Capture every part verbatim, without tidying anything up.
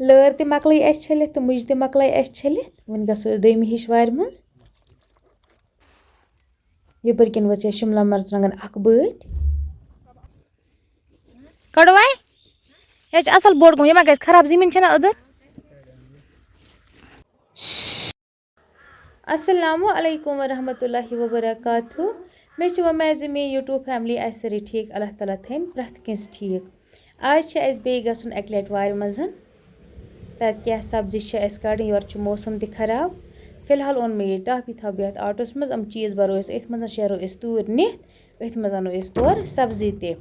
لٲر تہِ مۄکلٲے اَسہِ چھٔلِتھ تہٕ مُجہِ تہِ مۄکلٲے اَسہِ چھٔلِتھ۔ وۄنۍ گژھو أسۍ دوٚیمہِ ہِش وارِ منٛز۔ یَپٲرۍ کِنۍ ؤژھ اَسہِ شِملہ مَرژٕوانٛگَن اَکھ بٔٹۍ۔ کَڑو وۄنۍ؟ یہِ حظ چھُ اَصٕل بوٚڑ گوٚمُت، یہِ ما گژھِ خراب؟ زٔمیٖن چھَنہ أدٕر؟ السلام علیکم ورحمۃ اللہ وبرکاتہ۔ مےٚ چھِ وۄمید زِ میٛٲنۍ YouTube family آسہِ سٲرٕے ٹھیٖک۔ اللہ تعالیٰ تھٲیِن پرٛٮ۪تھ کٲنٛسہِ ٹھیٖک۔ آز چھِ اَسہِ بیٚیہِ گژھُن اَکہِ لَٹہِ وارِ منٛز۔ تَتہِ کیٛاہ سبزی چھِ اَسہِ کَڑٕنۍ، یورٕ چھُ موسم تہِ خراب۔ فی الحال اوٚن مےٚ یہِ ٹَپھ، یہِ تھاوٕ بہٕ یَتھ آٹوَس منٛز۔ یِم چیٖز بَرو أسۍ أتھۍ منٛز، شیرو أسۍ توٗرۍ نِتھ۔ أتھۍ منٛز اَنو أسۍ تورٕ سبزی تہِ۔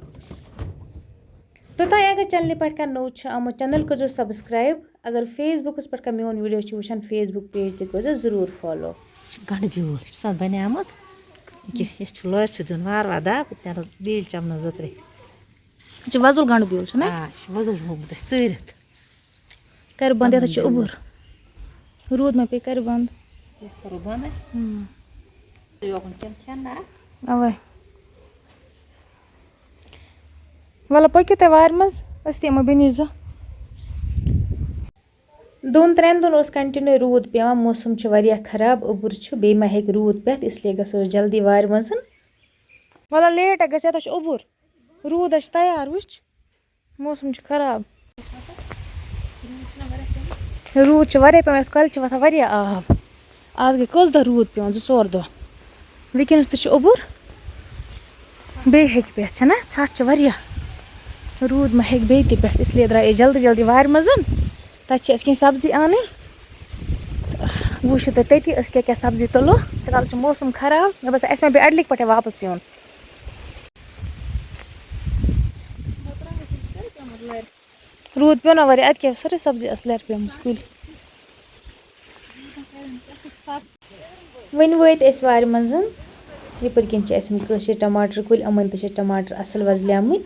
توٚتام اگر channelہِ پٮ۪ٹھ کانٛہہ نوٚو چھُ آمُت، channel کٔرۍزیو subscribe۔ اگر Facebookس پٮ۪ٹھ کانٛہہ میون video چھُ وٕچھان، Facebook page تہِ کٔرۍزیو ضروٗر follow۔ یہِ چھُ گنٛڈٕ بیول، یہِ چھُ آسان بنیومُت۔ یہِ کیٛاہ، یہِ چھُ لٲرۍ سۭتۍ دیُن وارٕ وارٕ دَب، تَتھ نیرَن بیٚیہِ چمنَس زٕ ترٛےٚ۔ یہِ چھُ وۄزُل گنٛڈٕ بیول، چھُنہ؟ آ، یہِ چھُ وۄزُل ہومُت اَسہِ ژٲرِتھ۔ کَرِ بنٛد، یَتھ حظ چھُ اوٚبُر۔ روٗد ما پیٚیہِ، کَرِ بنٛد۔ یَتھ کَرو بنٛد۔ اۭں۔ یوکُن کیٚنٛہہ چھَنہٕ نہ۔ اَوَے۔ وَلہٕ پٔکِو تُہۍ وارِ منٛز، أسۍ تہِ یِمو بیٚنہِ زٕ۔ دۄن ترٛٮ۪ن دۄہَن اوس continue روٗد پٮ۪وان، موسم چھُ واریاہ خراب، اوٚبُر چھُ، بیٚیہِ ما ہیٚکہِ روٗد پٮ۪تھ، اس لیے گژھو أسۍ جلدی وارِ منٛز۔ وَلہٕ late گژھِ، یَتھ چھُ اوٚبُر، روٗد حظ چھُ تیار، وٕچھ۔ موسم چھُ خراب۔ روٗد چھُ واریاہ پٮ۪وان، یَتھ کۄلہِ چھِ وۄتھان واریاہ آب۔ آز گٔے کٔژ دۄہ روٗد پٮ۪وان، زٕ ژور دۄہ۔ وٕنکیٚنَس تہِ چھُ اوٚبُر، بیٚیہِ ہیٚکہِ پٮ۪تھ، چھَنہ؟ ژھَٹھ چھِ واریاہ۔ روٗد ما ہیٚکہِ بیٚیہِ تہِ پٮ۪تھ، اس لیے درٛاے أسۍ جلدی جلدی وارِ منٛز۔ تَتہِ چھِ اَسہِ کینٛہہ سبزی اَنٕنۍ۔ وٕچھِو تُہۍ تٔتی أسۍ کیٛاہ کیٛاہ سبزی تُلو۔ فِلحال چھُ موسم خراب، مےٚ باسان اَسہِ ما بیٚیہِ اَڑلیٚکۍ پٮ۪ٹھَے واپَس یُن۔ روٗد پیوٚو نہ واریاہ، اَتہِ کیٛاہ سٲرٕے سبزی ٲس لَرِ پیمٕژ کُلۍ۔ وۄنۍ وٲتۍ أسۍ وارِ منٛز۔ یَپٲرۍ کِنۍ چھِ اَسہِ یِم کٲشِرۍ ٹماٹر کُلۍ، یِمَن تہِ چھِ ٹماٹر اَصٕل وۄزلیمٕتۍ۔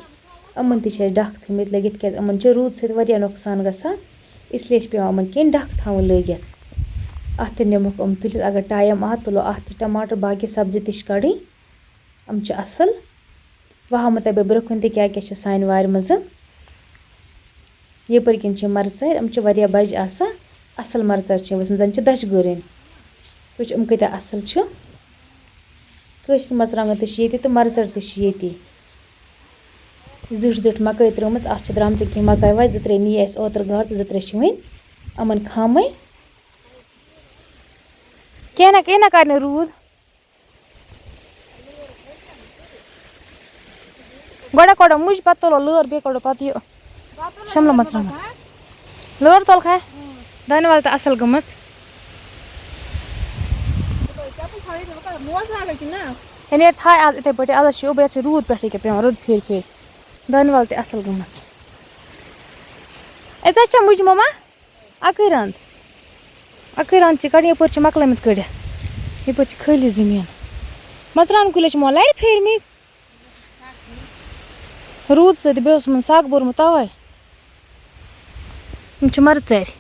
یِمَن تہِ چھِ اَسہِ ڈَکھ تھٲومٕتۍ لٲگِتھ، کیٛازِ یِمَن چھِ روٗدٕ سۭتۍ واریاہ نۄقصان گژھان، اس لیے چھِ پٮ۪وان یِمَن کینٛہہ ڈَکھ تھاوٕنۍ لٲگِتھ۔ اَتھ تہِ نِمَکھ یِم تُلِتھ، اگر time آو تُلو اَتھ تہِ ٹماٹر، باقٕے سبزی تہِ چھِ کَڑٕنۍ۔ یِم چھِ اَصٕل۔ وۄنۍ ہاوہو تۄہہِ بہٕ برٛونٛہہ کُن تہِ کیٛاہ کیٛاہ چھِ سانہِ وارِ منٛز۔ یَپٲرۍ کِنۍ چھِ مَرژٕوانٛگن، یِم چھِ واریاہ بَجہِ آسان۔ اَصٕل مَرژٕوانٛگن چھِ ؤژھمٕژ، زَن چھِ دَچھِ گٔرٕنۍ۔ وٕچھ، یِم کۭتیٛاہ اَصٕل چھِ۔ کٲشِرۍ مَرژٕوانٛگن تہِ چھِ ییٚتی تہٕ مَرژٕوانٛگن تہِ چھِ ییٚتی۔ زِٹھ زِٹھ مَکٲے ترٲومٕژ، اَتھ چھِ درٛامژٕ کینٛہہ مَکاے وَچہِ، زٕ ترٛےٚ نِیہِ اَسہِ اوترٕ گرٕ تہٕ زٕ ترٛےٚ چھِ وٕنہِ یِمَن خامٕے۔ کینٛہہ نہ، کینٛہہ نہ کَرِ نہٕ روٗد۔ گۄڈٕ کَڑو مُجہِ، پَتہٕ تُلو لٲر، بیٚیہِ کَڑو پَتہٕ یہِ شِملہٕ مَرژٕوانٛگَن۔ لٲر تُلکھا؟ دانہِ وَل تہٕ اَصٕل گٔمٕژ۔ یعنی یہِ تھایہِ آز یِتھَے پٲٹھۍ، اَلَس چھُ یہِ اوٚبُر، یَتھ چھُ روٗد پٮ۪ٹھٕ ییٚکیٛاہ پٮ۪وان، روٗد پھیٖرۍ پھیٖرۍ۔ دانہِ وَل تہِ اَصٕل گٔمٕژ۔ أسۍ حظ چھےٚ مُجہِ مَما؟ اَکٕے رَنٛد۔ اَکٕے رَنٛد چھِ کَڑٕنۍ، یَپٲرۍ چھِ مۄکلٲمٕژ کٔڑِتھ۔ یَپٲرۍ چھِ خٲلی زٔمیٖن۔ مَرژٕوانٛگَن کُلۍ حظ چھِ یِمو لَرِ پھیٖرمٕتۍ۔ روٗد سۭتۍ بیٚیہِ اوس یِمَن سَگ بوٚرمُت تَوَے۔ یِم چھِ مَرژٕوانٛگَن۔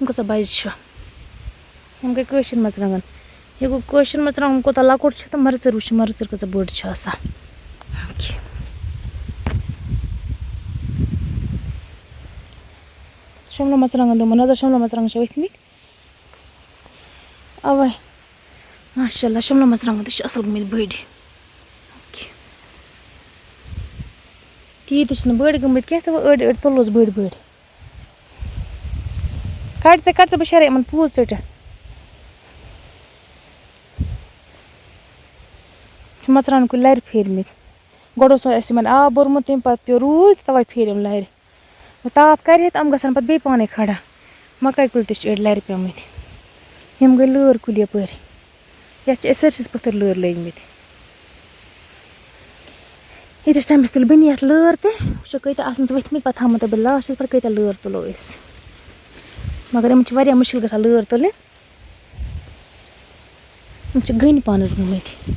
یِم کۭژاہ بَجہِ چھِ۔ یِم گٔے کٲشِرۍ مَرژٕوانٛگَن۔ یہِ گوٚو کٲشِر مَرژٕوانٛگَن کوٗتاہ لۄکُٹ چھُ تہٕ مَرژٕ وٕچھ، مَرژٕ کۭژاہ بٔڑ چھِ آسان۔ شِملہٕ مَرژٕوانٛگَن دِمو نظر، شِملہٕ مَرژٕوانٛگَن چھِ ؤتھمٕتۍ۔ اَوَے۔ ماشاء اللہ، شِملہٕ مَرژٕوانٛگَن تہِ چھِ اَصٕل گٔمٕتۍ بٔڑۍ۔ تیٖتۍ تہِ چھِنہٕ بٔڑۍ گٔمٕتۍ کینٛہہ، تہٕ وۄنۍ أڑۍ أڑۍ تُلوس بٔڑۍ بٔڑۍ۔ کَڑ ژٕ، کَڑ ژٕ، بہٕ شیرٕ یِمَن پوٗز ژٔٹِتھ۔ چھِ مَرژٕوانٛگَن کُلۍ لَرِ پھیٖرمٕتۍ۔ گۄڈٕ اوس اَسہِ یِمَن آب بوٚرمُت، تَمہِ پَتہٕ پیوٚو روٗد، تَوَے پھیٖرۍ یِم لَرِ۔ وۄنۍ تاپھ کَرِ ہے تہٕ یِم گژھن پَتہٕ بیٚیہِ پانَے کھڑا۔ مَکاے کُلۍ تہِ چھِ أڑۍ لَرِ پیٚمٕتۍ۔ یِم گٔے لٲر کُلۍ یَپٲرۍ۔ یَتھ چھِ أسۍ سٲرسٕے پٔتھٕر لٲر لٲگۍ مٕتۍ۔ ییٖتِس ٹایمَس تُلہٕ بہٕ یَتھ لٲر تہِ، وٕچھو کۭتیٛاہ آسَن سُہ ؤتھۍ مٕتۍ، پَتہٕ تھاوَو تۄہہِ بہٕ لاسٹَس پٮ۪ٹھ کۭتیٛاہ لٲر تُلو أسۍ۔ مگر یِمَن چھِ واریاہ مُشکِل گژھان لٲر تُلٕنۍ۔ یِم چھِ گٔنۍ پانَس گٔمٕتۍ۔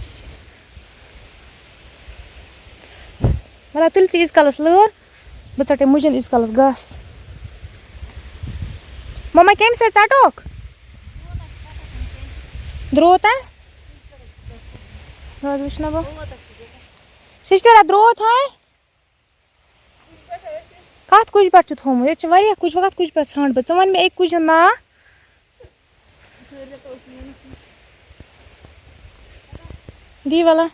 وَلہٕ تُلۍ ژٕ ییٖتِس کالَس لٲر، بہٕ ژَٹَے مُجَن ییٖتِس کالَس گاسہٕ۔ مَما، کَمہِ سۭتۍ ژَٹوکھ؟ درٛوت ہا؟ نہ حظ، وٕچھ نہ بہٕ۔ سِسٹَرا، درٛوت ہاے؟ کَتھ کُجہِ پٮ۪ٹھ چھُ تھوٚومُت؟ ییٚتہِ چھِ واریاہ کُجہِ، وۄنۍ کَتھ کُجہِ پٮ۪ٹھ ژھانٛڈٕ بہٕ؟ ژٕ وَن مےٚ اَکہِ کُجہِ ہُنٛد ناو۔ دی وَلا۔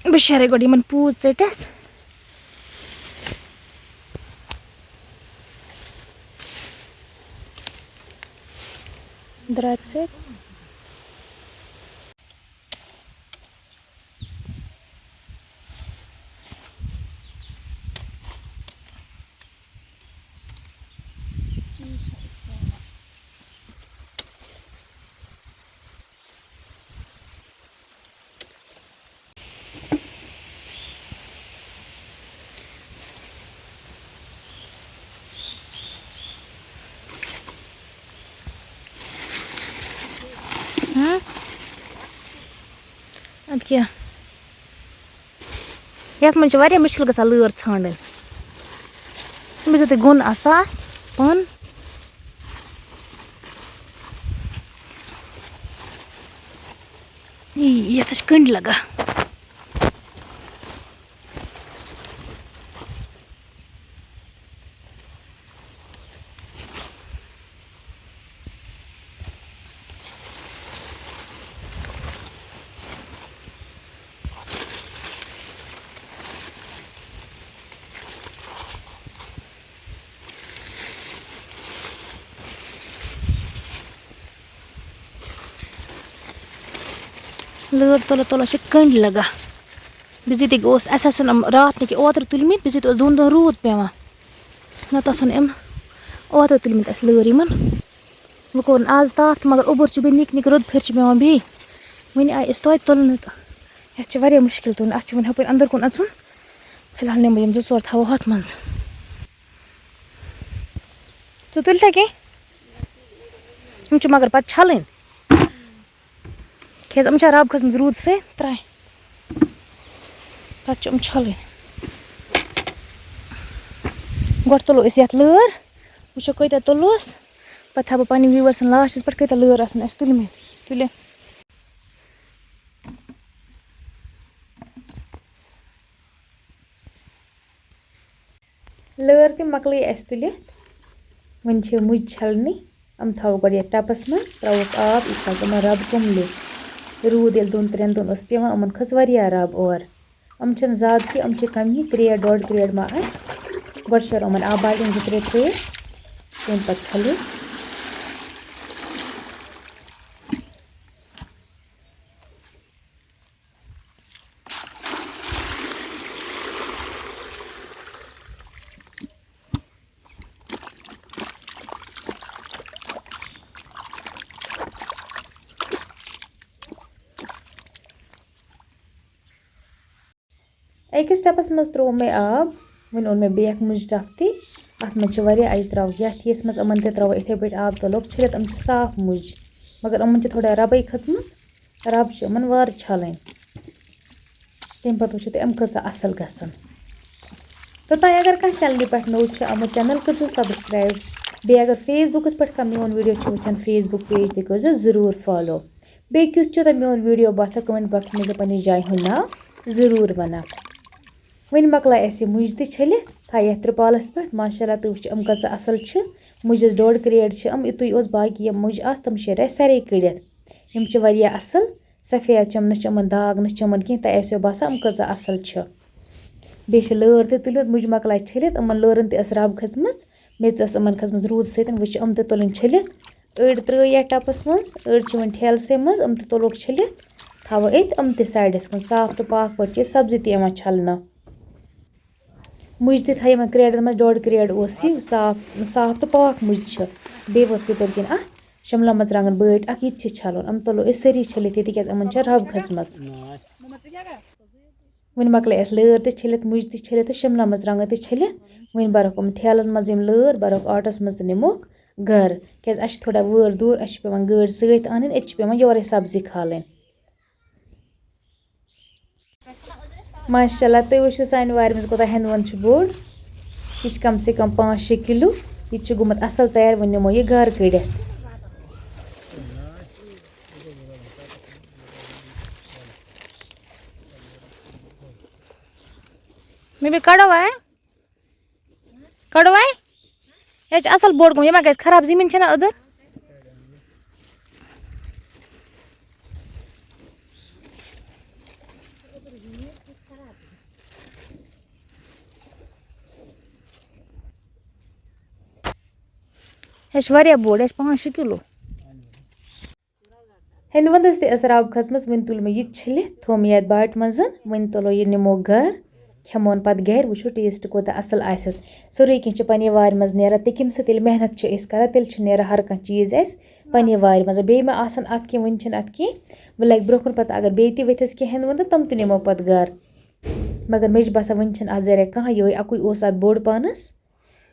بہٕ شیرے گۄڈٕ یِمن پوٗژ ژٔٹِتھ۔ درٛاتہِ سۭتۍ۔ ہم؟ اَدٕ کیٛاہ؟ یَتھ منٛز چھِ واریاہ مُشکِل گژھان لٲر ژھانٛڈٕنۍ۔ أمِس دیُت یہِ گوٚن اَسا پَن۔ یی، یَتھ ٲسۍ کٔنٛڈۍ لَگان۔ لٲر تُلان تُلان چھِ کٔنٛڈۍ لَگان۔ بِزِتِکۍ اوس، اَسہِ آسَن یِم راتھ نہٕ کینٛہہ، اوترٕ تُلمٕتۍ، بِزِتۍ اوس دۄن دۄہَن روٗد پٮ۪وان۔ نَتہٕ آسَن یِم اوترٕ تُلمٕتۍ اَسہِ لٲر یِمَن۔ وۄنۍ کوٚرُن آز تاپھ تہٕ مگر اوٚبُر چھُ بیٚیہِ نِکۍ نِکۍ رُد پھِرِ چھِ پٮ۪وان بیٚیہِ۔ وٕنہِ آیہِ أسۍ توتہِ تُلنہٕ تہٕ یَتھ چھِ واریاہ مُشکِل تُلٕنۍ۔ اَتھ چھِ وۄنۍ ہُپٲرۍ اَندَر کُن اَژُن۔ فِلحال نِمہٕ بہٕ یِم زٕ ژور تھاوو ہۄتھ منٛز۔ ژٕ تُلتھا کینٛہہ؟ یِم چھِ مگر پَتہٕ چھَلٕنۍ۔ کیٛازِ یِم چھا رَب کھٔژمٕژ روٗدٕ سۭتۍ؟ ترٛایہِ۔ پَتہٕ چھِ یِم چھَلٕنۍ۔ گۄڈٕ تُلو أسۍ یَتھ لٲر، وٕچھو کۭتیٛاہ تُلوس۔ پَتہٕ تھاوٕ بہٕ پنٛنٮ۪ن ویوٗوَرسَن لاسٹَس پٮ۪ٹھ کۭتیٛاہ لٲر آسَن اَسہِ تُلمٕتۍ، تُلِتھ۔ لٲر تہِ مۄکلے اَسہِ تُلِتھ۔ وۄنۍ چھِ مُجہِ چھَلنہِ۔ یِم تھاوو گۄڈٕ یَتھ ٹَپَس منٛز، ترٛاووکھ آب، یہِ تھاوو یِمَن رَب کُملہِ۔ روٗد ییٚلہِ دۄن ترٛٮ۪ن دۄہَن اوس پٮ۪وان، یِمَن کھٔژ واریاہ رَب اورٕ۔ یِم چھِنہٕ زیادٕ کینٛہہ، یِم چھِ کَم، یہِ کرٛیٹ، ڈۄڈ کرٛیٹ ما آسہِ۔ گۄڈٕ شیرو یِمَن آب بالٹیٖن زٕ ترٛےٚ ترٛیش، تَمہِ پَتہٕ چھَلو۔ أکِس ٹَپَس منٛز ترٛوو مےٚ آب، وۄنۍ اوٚن مےٚ بیٚیہِ اَکھ مُجہِ ٹَپ تہِ۔ اَتھ منٛز چھِ واریاہ اَجہِ ترٛاوٕنۍ۔ یَتھ ہِیَس منٛز یِمَن تہِ ترٛاوو یِتھَے پٲٹھۍ آب، تُلوکھ چھٔلِتھ۔ یِم چھِ صاف مُجہِ، مگر یِمَن چھِ تھوڑا رَبٕے کھٔژمٕژ۔ رَب چھِ یِمَن وارٕ چھَلٕنۍ۔ تَمہِ پَتہٕ وٕچھِو تُہۍ یِم کۭژاہ اَصٕل گژھن۔ توٚتام اگر کانٛہہ چَنلہِ پٮ۪ٹھ نوٚو چھُ آمُت، چَنَل کٔرۍزیو subscribe۔ بیٚیہِ اگر Facebookَس پٮ۪ٹھ کانٛہہ میون video چھُ وٕچھان، Facebook page تہِ کٔرۍزیو ضروٗر follow۔ بیٚیہِ کیُتھ چھُ تۄہہِ میون video باسان، comment boxَس منٛز پنٛنہِ جایہِ ہُنٛد ناو ضروٗر وَنان۔ وۄنۍ مۄکلایہِ اَسہِ یہِ مُجہِ تہِ چھٔلِتھ، تھایہِ یَتھ ترٛپالَس پٮ۪ٹھ۔ ماشاء اللہ، تُہۍ وٕچھِو یِم کۭژاہ اَصٕل چھِ۔ مُجَس ڈۄڈ کرٛیڈ چھِ یِم، یُتُے اوس، باقٕے یِم مُجہِ آسہٕ تِم شیرِ اَسہِ سارے کٔڑِتھ۔ یِم چھِ واریاہ اَصٕل، سفید چھِ یِم، نہ چھِ یِمَن داغ، نہ چھِ یِمَن کینٛہہ، تۄہہِ آسیو باسان یِم کۭژاہ اَصٕل چھِ۔ بیٚیہِ چھِ لٲر تہِ تُلِتھ، مُجہِ مۄکلایہِ چھٔلِتھ، یِمَن لٲرَن تہِ ٲس رَب کھٔژمٕژ، میٚژ ٲس یِمَن کھٔژمٕژ روٗد سۭتۍ، وۄنۍ چھِ یِم تہِ تُلٕنۍ چھٔلِتھ۔ أڑۍ ترٛٲے یَتھ ٹَپَس منٛز، أڑۍ چھِ وۄنۍ ٹھیلسٕے منٛز، یِم تہِ تُلوکھ چھٔلِتھ، تھاوو أتھۍ یِم تہِ سایڈَس کُن۔ صاف تہٕ پاک پٲٹھۍ چھِ سبزی تہِ یِوان چھَلنہٕ۔ مُجہِ تہِ تھایہِ یِمَن کرٛیڈَن منٛز، ڈۄڈ کرٛیڈ اوس یہِ، صاف، صاف تہٕ پاک مُجہِ چھِ۔ بیٚیہِ ووت یِتھَے پٲٹھۍ کِنۍ اَتھ شِملہ مَرژٕوانٛگَن بٔڑۍ اَکھ، یہِ تہِ چھِ چھَلُن۔ یِم تُلو أسۍ سٲری چھٔلِتھ ییٚتہِ، تِکیٛازِ یِمَن چھےٚ رَب کھٔژمٕژ۔ وۄنۍ مۄکلے اَسہِ لٲر تہِ چھٔلِتھ، مُجہِ تہِ چھٔلِتھ تہٕ شِملہ مَرژٕوانٛگَن تہِ چھٔلِتھ۔ وۄنۍ بَرَکھ یِم ٹھیلَن منٛز یِم لٲر، بَرَکھ آٹَس منٛز تہٕ نِموکھ گَرٕ، کیٛازِ اَسہِ چھِ تھوڑا وٲر دوٗر، اَسہِ چھِ پٮ۪وان گٲڑۍ سۭتۍ اَنٕنۍ، أتۍ چھِ پٮ۪وان یورَے سبزی کھالٕنۍ۔ ماشاء اللہ، تُہۍ وٕچھِو سانہِ وارِ منٛز کوٗتاہ ہٮ۪نٛدوَن چھُ بوٚڑ۔ یہِ چھِ کم سے کم پانٛژھ شےٚ کِلوٗ۔ یہِ تہِ چھُ گوٚمُت اَصٕل تیار، وۄنۍ نِمو یہِ گَرٕ کٔڑِتھ۔ مےٚ بیٚیہِ کَڑو وۄنۍ۔ کَڑو وۄنۍ۔ یہِ حظ چھِ اَصٕل بوٚڑ گوٚمُت، یہِ ما گژھِ خراب؟ زٔمیٖن چھَنہ أدٕر؟ یہِ چھِ واریاہ بوٚڑ، یہِ چھِ پانٛژھ شےٚ کِلوٗ۔ ہیٚنٛدۍ وَندَس تہِ ٲس رَب کھٔژمٕژ، وۄنۍ تُل مےٚ یہِ تہِ چھٔلِتھ، تھوٚو مےٚ یَتھ باٹہِ منٛز، وۄنۍ تُلو یہِ نِمو گَر، کھٮ۪مون پَتہٕ گَرِ، وٕچھو ٹیسٹ کوٗتاہ اَصٕل آسٮ۪س۔ سورُے کینٛہہ چھِ پنٛنہِ وارِ منٛز نیران، تہٕ کَمہِ سۭتۍ ییٚلہِ محنت چھِ أسۍ کَران، تیٚلہِ چھِ نیران ہر کانٛہہ چیٖز اَسہِ پنٛنہِ وارِ منٛز۔ بیٚیہِ مہ آسَن اَتھ کینٛہہ، وٕنہِ چھِنہٕ اَتھ کینٛہہ، وۄنۍ لَگہِ برٛونٛہہ کُن پَتہٕ اگر بیٚیہِ تہِ ؤتھِس کینٛہہ ہیٚنٛدۍ وَندٕ، تِم تہِ نِمو پَتہٕ گَر۔ مگر مےٚ چھِ باسان وٕنہِ چھِنہٕ اَتھ ذرا کانٛہہ، یِہوٚے اَکُے اوس اَتھ بوٚڑ پانَس،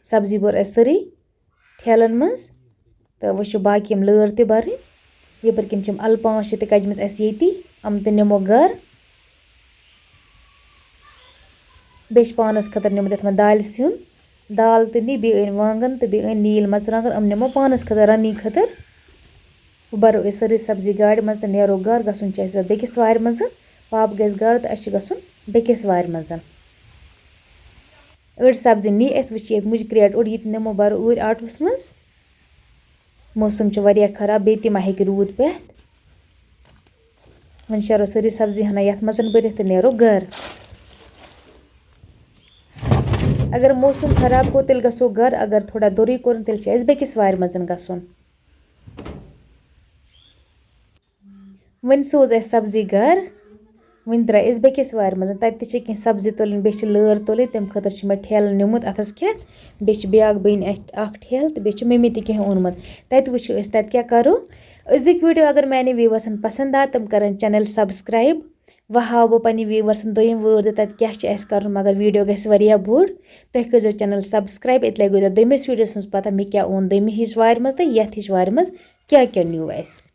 سبزی بوٚر اَسہِ سٲرٕے ٹھیلَن منٛز۔ تہٕ وۄنۍ چھِ باقی یِم لٲر تہِ بَرٕنۍ۔ یَپٲرۍ کِنۍ چھِ یِم اَلہٕ پانٛژھ شےٚ تہِ کَجمَژٕ اَسہِ ییٚتی، یِم تہِ نِمو گَرٕ۔ بیٚیہِ چھِ پانَس خٲطرٕ نیوٗمُت یَتھ منٛز دالہِ سیُن، دال تہِ نی، بیٚیہِ أنۍ وانٛگَن تہٕ بیٚیہِ أنۍ نیٖل مَرژٕوانٛگَن، یِم نِمو پانَس خٲطرٕ رَننہٕ خٲطرٕ۔ وۄنۍ بَرو أسۍ سٲرٕے سبزی گاڑِ منٛز تہٕ نیرو گَرٕ۔ گژھُن چھُ اَسہِ وۄنۍ بیٚکِس وارِ منٛز۔ پاپہٕ گژھِ گَرٕ تہٕ اَسہِ چھُ گژھُن بیٚکِس وارِ منٛز۔ أڑۍ سبزی نی اَسہِ، وۄنۍ چھِ ییٚتہِ مُجہِ کرٛیٹ اوٚڑ، یہِ تہِ نِمو بَرو اوٗرۍ آٹوٗہَس منٛز۔ موسم چھُ واریاہ خراب، بیٚیہِ تہِ ما ہیٚکہِ روٗد پٮ۪تھ۔ وۄنۍ شیرو سٲرٕے سبزی ہنا یَتھ منٛز بٔرِتھ تہٕ نیرو گَرٕ۔ اگر موسم خراب گوٚو، تیٚلہِ گژھو گَرٕ، اگر تھوڑا دوٚرُے کوٚرُن، تیٚلہِ چھِ اَسہِ بیٚکِس وارِ منٛز گژھُن۔ وۄنۍ سوز اَسہِ سبزی گَرٕ، وۄنۍ درٛاے أسۍ بیٚکِس وارِ منٛز۔ تَتہِ تہِ چھِ کینٛہہ سبزی تُلٕنۍ، بیٚیہِ چھِ لٲر تُلٕنۍ، تَمہِ خٲطرٕ چھِ مےٚ ٹھیلہٕ نیوٗمُت اَتھَس کھٮ۪تھ، بیٚیہِ چھِ بیٛاکھ بیٚنہِ اَتھِ اَکھ ٹھیلہٕ تہٕ بیٚیہِ چھِ مٔمی تہِ کینٛہہ اوٚنمُت۔ تَتہِ وٕچھو أسۍ تَتہِ کیٛاہ کَرو۔ أزیُک ویٖڈیو اگر میٛانہِ ویٖوَرسَن پَسنٛد آو، تِم کَرَن چَنَل سبسکرایب۔ وۄنۍ ہاوٕ بہٕ پنٛنہِ ویٖوَرسَن دوٚیِم وٲر تہٕ تَتہِ کیٛاہ چھِ اَسہِ کَرُن، مگر ویٖڈیو گژھِ واریاہ بوٚڑ۔ تُہۍ کٔرۍزیو چَنَل سبسکرایب، أتۍ لَگیو تۄہہِ دوٚیمِس ویٖڈیوَس منٛز پَتہ مےٚ کیٛاہ اوٚن دوٚیمہِ ہِش وارِ منٛز تہٕ یَتھ ہِش وارِ منٛز کیٛاہ کیٛاہ نیوٗ اَسہِ۔